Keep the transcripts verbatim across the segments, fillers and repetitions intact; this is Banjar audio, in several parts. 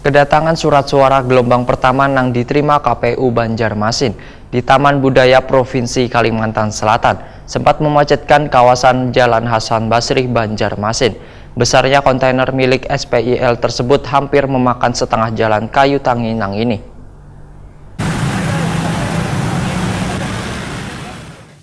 Kedatangan surat suara gelombang pertama nang diterima K P U Banjarmasin di Taman Budaya Provinsi Kalimantan Selatan sempat memacetkan kawasan Jalan Hasan Basri, Banjarmasin. Besarnya kontainer milik S P I L tersebut hampir memakan setengah jalan kayu tangi nang ini.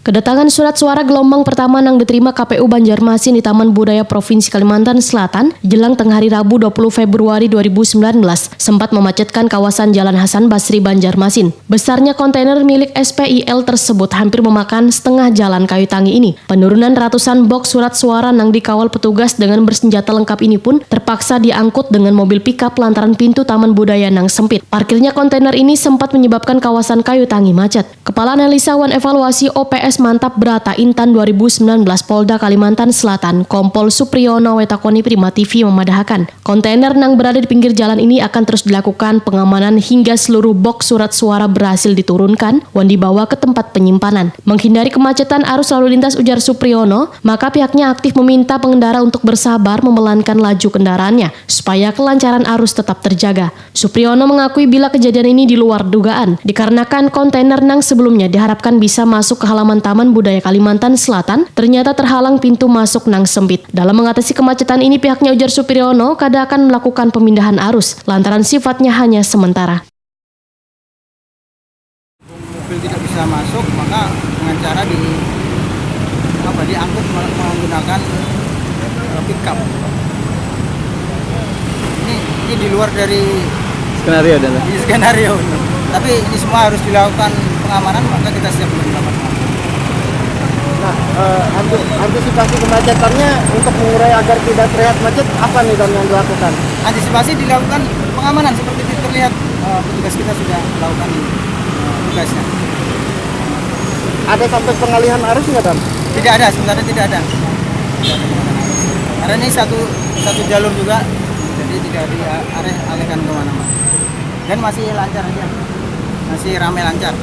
Kedatangan surat suara gelombang pertama nang diterima K P U Banjarmasin di Taman Budaya Provinsi Kalimantan Selatan jelang tengah hari Rabu dua puluh Februari dua ribu sembilan belas sempat memacetkan kawasan Jalan Hasan Basri, Banjarmasin. Besarnya kontainer milik S P I L tersebut hampir memakan setengah jalan kayu tangi ini. Penurunan ratusan box surat suara nang dikawal petugas dengan bersenjata lengkap ini pun terpaksa diangkut dengan mobil pickup lantaran pintu Taman Budaya nang sempit. Parkirnya kontainer ini sempat menyebabkan kawasan kayu tangi macet. Kepala Analisa wan Evaluasi O P S Mantap Brata Intan dua ribu sembilan belas Polda Kalimantan Selatan, Kompol Supriyono Wetakoni Prima T V memadahakan, kontainer nang berada di pinggir jalan ini akan terus dilakukan pengamanan hingga seluruh box surat suara berhasil diturunkan wan dibawa ke tempat penyimpanan. Menghindari kemacetan arus lalu lintas, ujar Supriyono, maka pihaknya aktif meminta pengendara untuk bersabar memelankan laju kendaraannya supaya kelancaran arus tetap terjaga. Supriyono mengakui bila kejadian ini di luar dugaan, dikarenakan kontainer nang sebelumnya diharapkan bisa masuk ke halaman Taman Budaya Kalimantan Selatan, ternyata terhalang pintu masuk nang sempit. Dalam mengatasi kemacetan ini, pihaknya, ujar Supriyono, kada akan melakukan pemindahan arus, lantaran sifatnya hanya sementara. Mobil tidak bisa masuk, maka dengan cara di apa, diangkut me- menggunakan eh, pickup. Ini ini di luar dari Skenario dan di skenario ini. Tapi ini semua harus dilakukan pengamanan, maka kita siap untuk melakukan pengamanan. Nah, eh, anti- antisipasi kemacetannya untuk mengurai agar tidak terlihat macet, apa nih, Dan, yang dilakukan? Antisipasi dilakukan pengamanan seperti itu terlihat eh, petugas kita sudah melakukan eh, tugasnya. Ada sampai pengalihan arus nggak, Dan? Tidak ada, sebenarnya tidak ada. Karena ini satu satu jalur juga, jadi tidak dialihkan kemana-mana. Dan masih lancar aja, masih ramai lancar.